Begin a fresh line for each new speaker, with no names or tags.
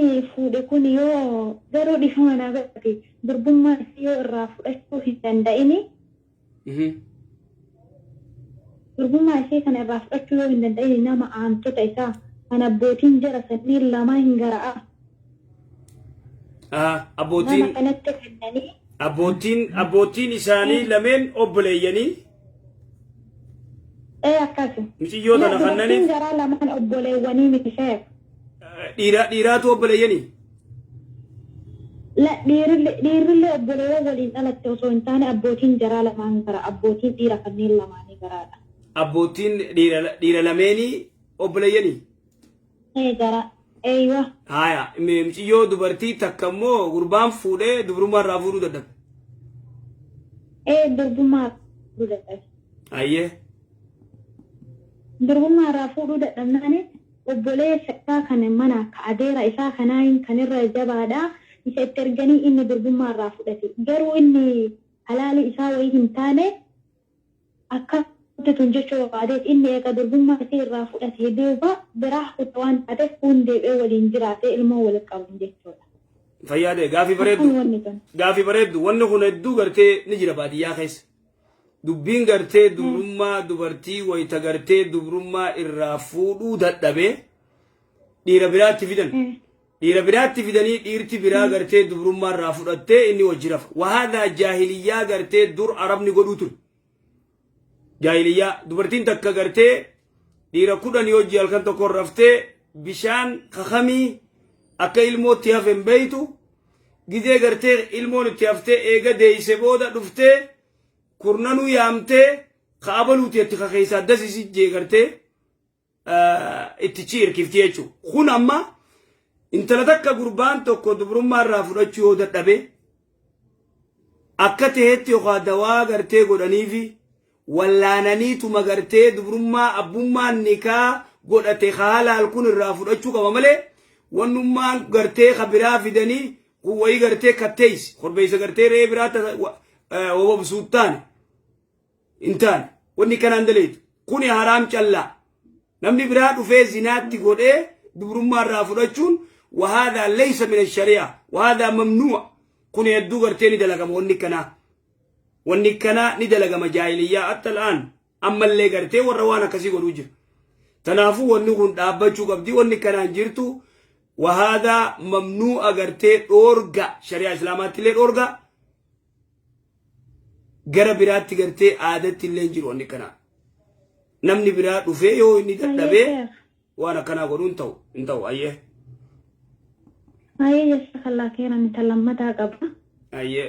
Inni fuudhe kun yoo garuu dhiifama naa godhate, durbummaa isii yoo irraa fudhachuu hin danda'ini, durbummaa isii kana irraa fudhachuu yoo hin danda'ini, nama aantota isaa kan abbootiin jara sanniin lamaa hin gara'a. Nama
Abbootiin
kanatti kennanii.
Abbootiin isaanii lameen obboleeyyanii.
Ee, akkasi.
Muciyyoo tana
Dubartiin
kannaniif
garaa lamaan obboleewwanii miti, sheek.
Dhiiraatu obboleeyyanii.
La, dhiirrillee obboleewwan waliin dhalatte osoo hin taane, abbootiin jaraa lamaan gara, abbootiin dhiira kanneen lamaanii garaadha.
Abbootiin dhiira lameenii obboleeyyanii.
Ee, gara. Eeywa.
Haya, muciyyoo dubartii takka immoo gurbaan fuudhee dubrummaa irraa fuudhuu dadhabe.
Ee, durbummaa fuudhuu dadhabe.
Ayyee.
Durbummaa irraa fuudhuu dadhabnaani obboleessa isaa kan mana ka adeera isaa kanaa kan irra jabaadha isa itti erganii inni durbummaa irraa fudhate. Garuu inni halaali isaa wayii hin taane akka tun jechuu barbaadeet, inni eega durbummaa isii irraa fudhate duuba biraa kuta waan taateef kun deebi'ee waliin jiraatee ilmoo walitti qaban jechuudha.
Fayyaa ta'e, gaafii bareeddu.
Akkami wanni tun?
Gaafii bareeddu. Wanni kun hedduu gartee ni jira baadiyyaa keessa. Dubbiin gartee dubrummaa dubartii wayita gartee dubrummaa irraa fuudhuu dadhabee dhiira biraatti fidan. Dhiira biraatti fidanii dhiirti biraa gartee dubrummaa irraa fudhattee inni wajji rafa. Wahaadaa jaahiliyyaa gartee dur Arabni godhuu ture. Jaahiliyyaa dubartiin takka gartee dhiira 10 hojii halkan tokko raftee bishaan kakamii akka ilmootti hafe hin beeytu. Gizee gartee ilmoon itti haftee eega deeyse booda dhuftee kurnanuu yaamtee ka abaluuti itti kakeessaa dasisi jee gartee itti chi hirkifti jechuudha. Kun amma intala takka gurbaan tokko dubrummaa irraa fudhachuu yoo dadhabe, akka ta'etti yookaan dawaa gartee godhaniifi wallaananiituma gartee dubrummaa abbummaan nikaa godhate halaal kun irraa fudhachuu qaba malee, wannummaan gartee ka biraa fidanii kun wayii gartee katteessi korbeessa gartee re'ee biraa wobobsuu taane hin taane. Wanni kanaan daleetu kuni haraam callaa. Namni biraa dhufee zinaatti godhee dubrummaa irraa fudhachuun وهذا ليس من الشريعة وهذا ممنوع. Kun hedduu gartee ni dalagama wanni kanaa. Wanni kanaa ni dalagama jaahiliyyaa hatta al'aan ammallee gartee warra waan akkasii godhuu jira. Tanaafuu wanni kun dhaabbachuu qabdi. Wanni kanaan jirtu وهذا ممنوع, gartee dhoorga, shari'aa islaamaatti illee dhoorga, gara biraatti gartee aadatti illee hin jiru wanni kanaa. Namni biraa dhufee yoo inni dadhabee waan akkanaa godhuun ta'u hin ta'u, ayyee.
Ayyee, jazakallah khairan. Inta lammataa qaba.
Ayyee.